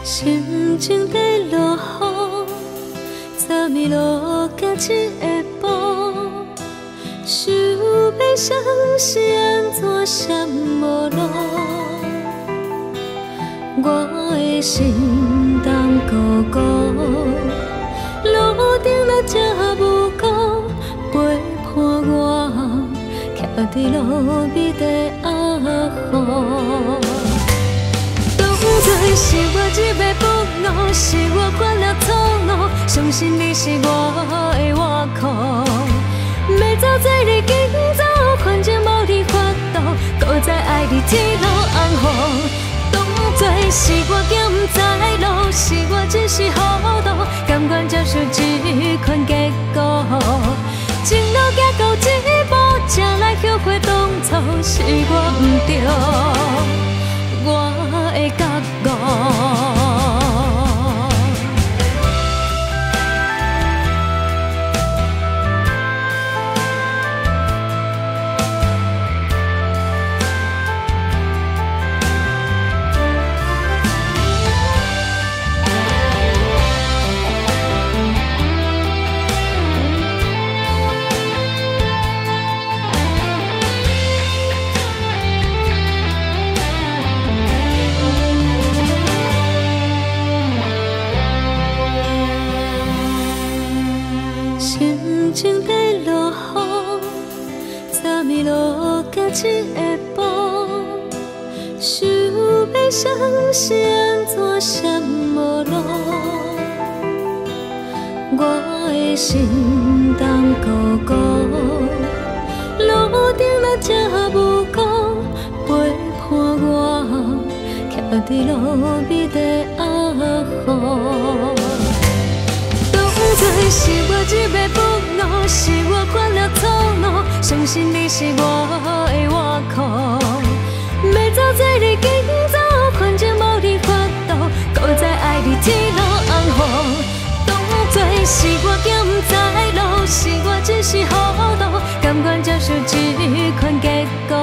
心情在落雨，昨暝落甲这下晡，想欲相是按怎闪无路？我的心重鼓鼓，路顶若这无辜，陪伴我，徛伫路边的阿虎。当作是我一个不误，是我犯了错误，相信你是我的倚靠。欲走做你紧走，反正无你法度，搁再爱你天落红雨。当作是我行不知路，是我一时糊涂，甘愿接受这款结果。情路行到这步，才来后悔当初是我不对，我的觉悟。心情在落雨，昨暝落甲这下晡，想欲相是按怎闪无路？我的心重鼓鼓，路顶若这无辜，陪伴我，徛伫路边的阿虎。当作是我一个不误，是我犯了错误，相信你是我的倚靠。欲走做你紧走，反正无你法度，搁再爱你天落红雨。当作是我行不知路，是我一时糊涂，甘愿接受这款结果。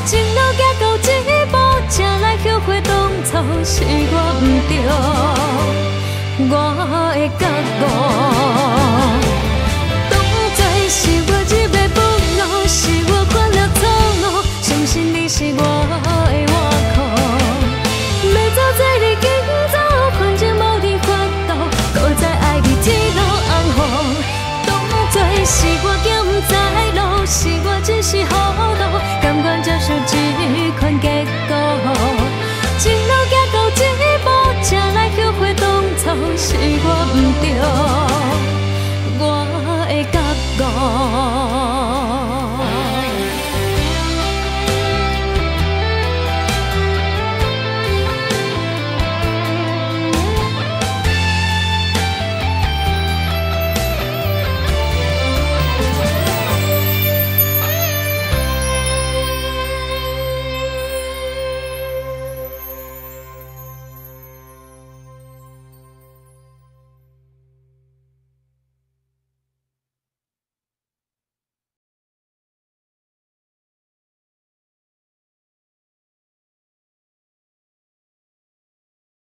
情路行到这步，才来后悔当初是我不对，我的觉悟。当作是我一个不误，是我犯了错误，相信你是我。